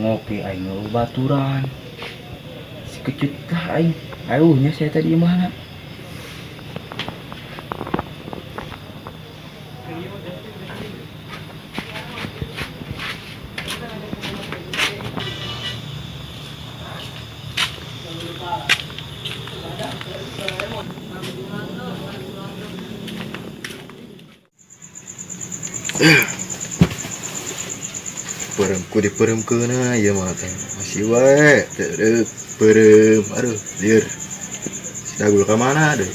Ngopi aing ngeluh baturan. Si Kecut lah aing. Ayo nya saya tadi mana? Peureum ku dipeureumkeun ieu mah teh. Masih wae teu peureum. Aduh, lieur. Si Dagul ka mana deui?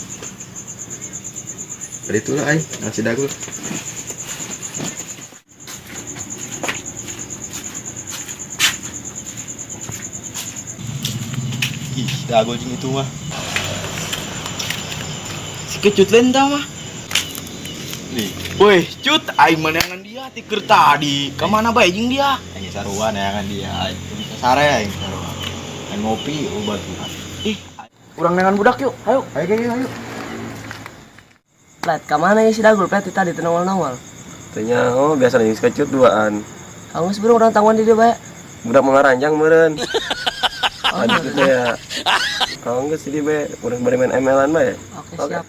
Tadi itulah aing, nah si Dagul. Ih, Dagul jeung itu mah. Si Kecut lain tah mah. Nih, Weh, Cut, aing meneangan dia tiker tadi. Ka mana bae jeung dia? aing saruan ya kan dia. Aing bisa sare aing saruan. Aing ngopi obat. Ih, urang neangan budak yuk. Ayo. Ayo ayo ayo. Plet, ka mana ya si Dagul plet tadi teu nongol-nongol. Tanya, oh biasa jeung Kecut duaan. Kamu sebelum orang tangguhan di dia bae. Budak mengaranjang meureun. Aduh gitu ya. Kalau enggak sih dia bae, urang bari main ML-an bae. Oke, Oke. siap.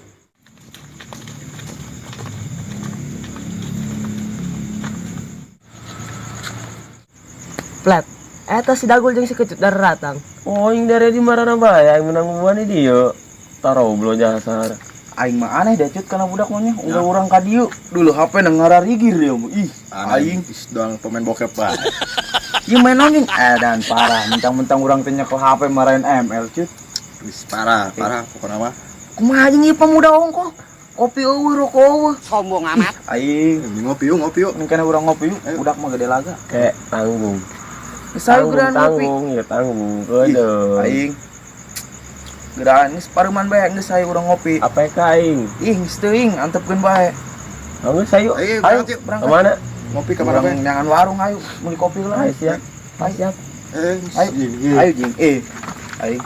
Plet, eta si Dagul jeung si Kecut daratang. Oh, yang dari di marana bae, aing menang buan di dieu. Taroblo jasar. Aing mah aneh dah Cut kana budak mah nya. Unggal urang ka dieu, dulu HP na ngararigir dia mah. Ih, Aing doang pemain bokep bae. Ieu main naon jeung edan parah, mentang-mentang urang teh nyekel HP marahin ML Cut. Wis parah, parah pokokna mah. Kumaha jeung ieu pemuda ongkoh? Kopi eueuh, rokok eueuh. Sombong amat. Aing, Ngopi yuk, ngopi yuk. ini kana urang ngopi yuk, Ayo. budak mah gede laga. Kayak tanggung. Geus ayo Tanggung, geuraan ngopi. tanggung, ya tanggung. Kedeung. Aing. Geuraan geus paruman bae geus ayo urang ngopi. APK aing. Ih, geus teuing antepkeun bae. Geus ayo. Ayo, Ayo, berangkat yuk. berangkat. Kemana? Ngopi ka mana Urang bae? neangan warung ayo, meuli kopi lah. Ayo siap. Ayo, Siap. Eh, Ayo. Ayo jeung eh. Ayo.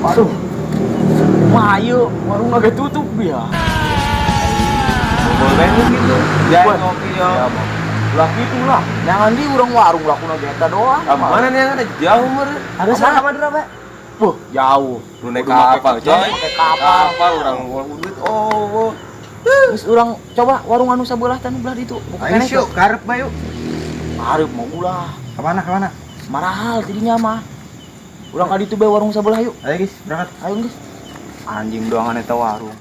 Waduh. Mah ayo, warung agak tutup ya. Boleh gitu. Ya, Wah. ngopi ya. Lah gitu lah. Jangan di urang warung lah kuna eta doang. Ah, mana nih yang ada jauh meureun. Ada sana Madura bae. Wah, jauh. Lu naik Kudu make kapal, coy. Make kapal. Kapal urang duit. Oh, oh. Terus urang coba warung anu sabelah teh belah ditu. Buka Ayo keneh yuk, karep bae yuk. Karep mau ulah. Kemana, kemana? Marahal tidinya mah. Urang ka ditu bae warung sabelah yuk. Ayo guys, berangkat. Ayo geus. Anjing doangan eta warung.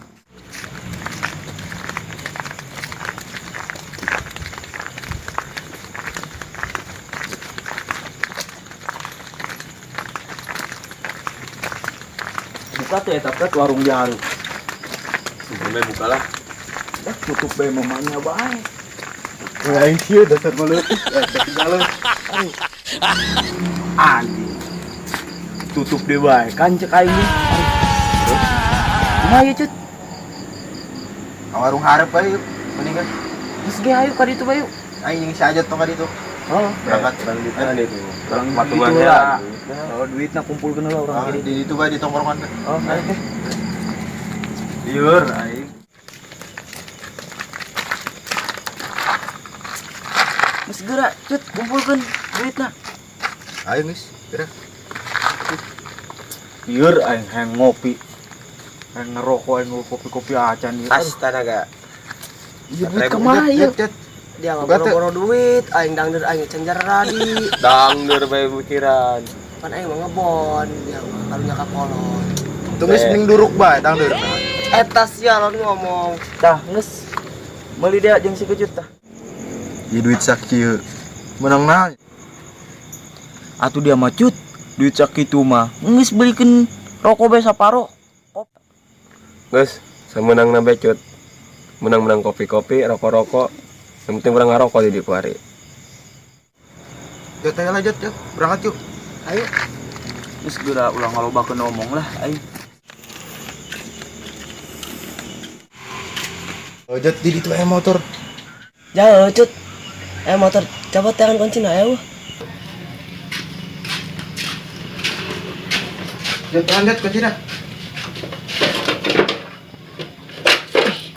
Buka tuh eta pet warung jaru. Sebelumnya bukalah. Eh, tutup bae mamanya bae. Aing sieun dasar mulut. Eh, ketinggalan. Anjing. Tutup deh bae kan cek aing nih. Terus kumaha ieu, Cut? Ka warung hareup bae yuk. Mending kan. Geus ge ayo ka ditu bae yuk. Aing jeung si Ajat tong ka ditu. Oh, Berangkat. Urang di mana itu? Urang Patungan ditu heula. lah. Oh, duitna kumpulkeun heula urang Ah, ka ditu. di ditu bae di tongkrongan. Oh, ayo teh. Lieur aing. Geus geura, Cut, kumpulkeun duitna. Ayo guys, gerak. Lieur aing hayang ngopi. Hayang ngerokok, hayang kopi-kopi acan ieu. Astanaga. Ieu duit kemana ieu? Jet, jet. Dia mah Buka teu. boro-boro duit, aing dangdeur aing can radi. Dangdeur bae pikiran. Pan aing mah ngebon, dia mah karunya ka kolot. Tunggu mending duruk bae tangdeur. Eta sialon ngomong. Tah, geus. Meuli dia jeung si Kecut tah. Ieu duit sakieu. Menang naon? Atuh dia mah Cut, duit sakitu mah geus belikeun rokok bae saparo. Geus, sameunangna bae Cut. Menang-menang kopi-kopi, rokok-rokok. Yang penting urang ngarokok di kuari. Jat ayo lah Jat, yuk. Berangkat yuk. Ayo. Geus geura ulah ngalobakeun omong lah aing. Oh, Jat di ditu aya motor. Jauh, Cut. Eh motor, coba tangan kunci na ayo. Jat, lanjut kuncina.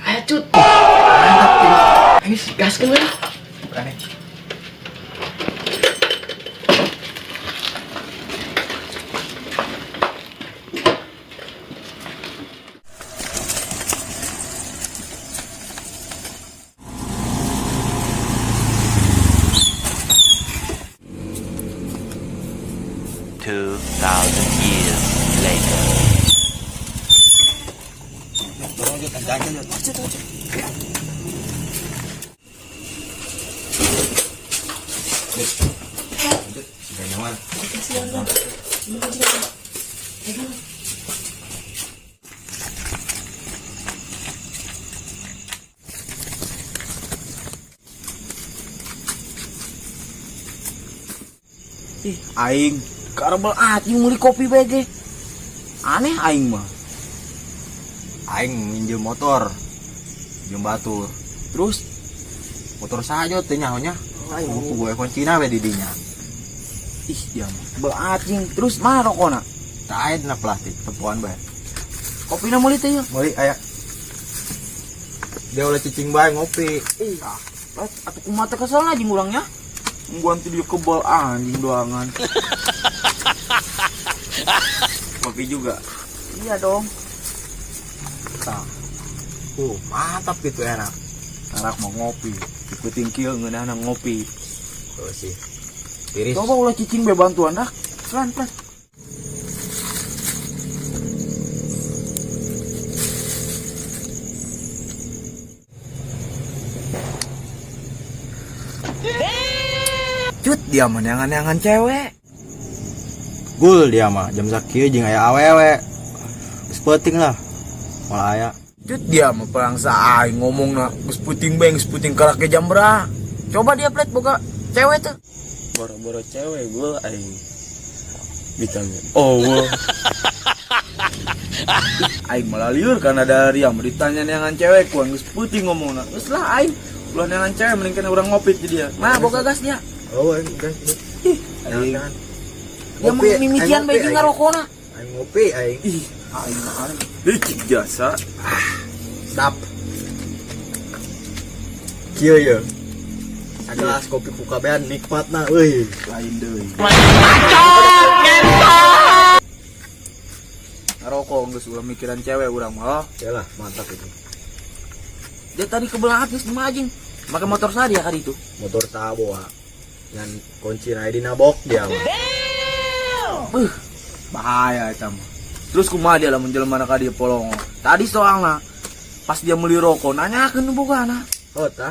Ayo cut. Mantap. Ayo gaskeun lah. Berani. Thousand years later. Gak nyaman. Ih, aing karebel ati meuli kopi bae ge. Aneh aing mah. Aing minjem motor. Minjem batur. Terus motor saja teh nyahonya. Aing Ku gue kuncina we di dinya. Ih, dia mah kebel anjing. Terus mana rokona? Tak aya dina plastik tepuan bae. Kopina meuli teh ya. Meuli aya. Dia ulah cicing bae ngopi. Ih, ah, atuh kumaha teh kesel anjing urangnya. Nungguan ti dia kebel anjing doangan. Kopi juga. Iya dong. Tah. Mantap gitu enak. Tarak mau ngopi. Ikutin kieu ngeunahna ngopi. Oh sih. Tiris. Coba ulah cicing be bantuan dah. Pelan pelan. Cut, dia mah neangan-neangan cewek. Gul dia mah jam sakieu jeung aya awewe. Geus peuting lah. Moal aya. Cut, dia mah perangsa aing ngomongna geus peuting bae, geus peuting karake jam berapa. Coba dia plet boga cewek tuh. Boro-boro cewek gua aing. Bitangnya. Oh, wah. Aing malah liur karena dari yang ditanya neangan cewek ku geus peuting ngomongna. Geus lah aing ulah neangan cewek mending kana urang ngopi jadi dia. Nah, boga gas dia. Oh, aing gas. Ih, aing. Dia mah mimitian bae jeung ngarokona. Aing ngopi aing. Ih, aing mah aing. Licik jasa. Ah, sedap. Kieu ye. Sagelas kopi ku kabehan nikmatna euy. Lain deui. Bacot, ngentot. Ngarokok geus ulah mikiran cewek urang mah. Yalah, mantap itu. Dia tadi kebelah geus mah anjing. Make motor saha dia kali itu? Motor saha boa. Ngan kunci na dinabok dia mah. Beuh, bahaya eta mah. Terus kumaha dia lamun jelema ka dieu polongo. Tadi soalna pas dia meuli rokok nanyakeun nu bogana. Oh, tah.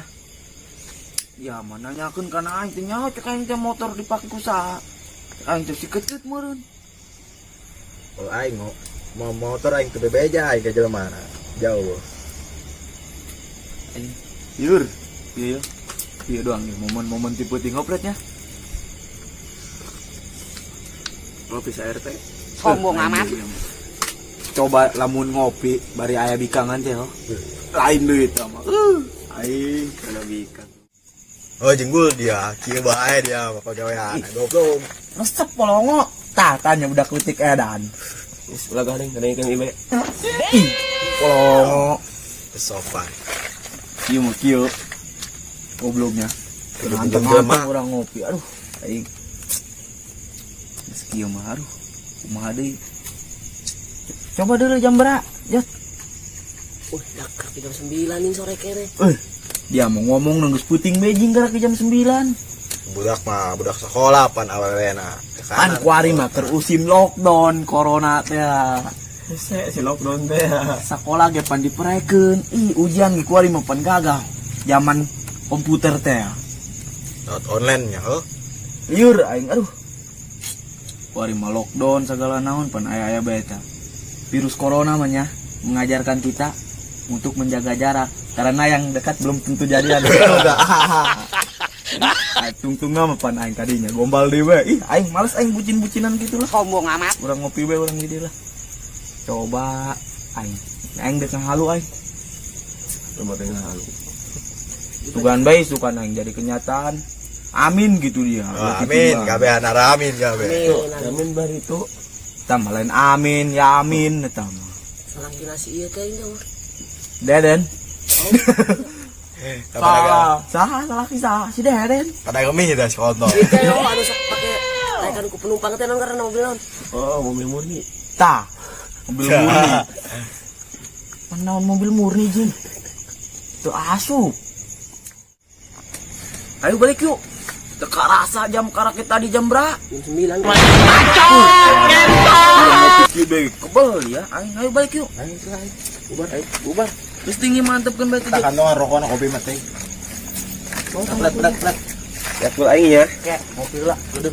Ya mah nanyakeun kana aing teh nyaho cek aing teh motor dipake ku saha. Cek aing teh si kecut meureun. Oh, aing mau motor aing teu bebeja aing ka jelema na. Jauh. Aing liur. Iya, iya. Iya doang nih momen-momen tipe tingopletnya. Ngopi sa RT. Sombong amat. Coba lamun ngopi bari aya bikangan teh ho. Lain deui eta mah. Aing kana bikang. Oh, jenggul dia, kieu bae dia mah pagawean. Goblok. Resep polongo. Tah tanya budak leutik edan. Geus ulah gandeng gandeng ibe. Ih, polongo. Sopan. Kieu mah kieu. Gobloknya. Kudu Anteng-anteng jelema. urang ngopi. Aduh, aing. Geus kieu mah aduh. Kumaha deui? Coba dulu jam berapa? Jat. Wih, dak jam 9 nih sore kere. Dia mau ngomong nunggu puting bejing gerak ke jam 9. Budak mah budak sekolah pan awewena. Pan kuari mah keur usim lockdown corona teh. Hese si lockdown teh. Sekolah ge pan diperekeun. Ih, ujian ge kuari mah pan gagal. Zaman komputer teh. Lewat online nya heuh. Liur aing aduh. Kuari mah lockdown segala naon pan aya-aya bae eta. Virus corona mah nya mengajarkan kita untuk menjaga jarak karena yang dekat belum tentu jadian. Ay, tungtungna mah pan aing tadinya gombal deui we. Ih, aing males aing bucin-bucinan gitu lah. Sombong amat. Urang ngopi we urang gitu lah. Coba aing. Aing dek ngahalu aing. Coba teh ngahalu. Sugan bae sugan aing jadi kenyataan. Amin gitu dia. Oh, amin, kabehan amin kabeh. Amin. Amin bar itu. Tah mah lain amin, ya amin eta mah. Salaki nasi ieu teh ini mah. Deden. Salah. Saha salaki saha si Deden. Pada kami dah si kontol. Ieu teh oh, anu sok pake taikan ku penumpang teh naon karena mobil naon. Oh, mobil murni. Tah. Mobil murni. Menaon mobil murni jin. Tuh asup. Ayo balik yuk. Teka rasa jam karak tadi jam berapa? Jam 9. Ngopi kebel ya. Ayo, ayo balik yuk. Ayo lah. Bubar, ayo, bubar. Terus tinggi mantep kan berarti. Tak kantongan rokok na kopi mah teh. Plat plat plat. Ya, full aing ya. Kayak ngopi lah. Udah.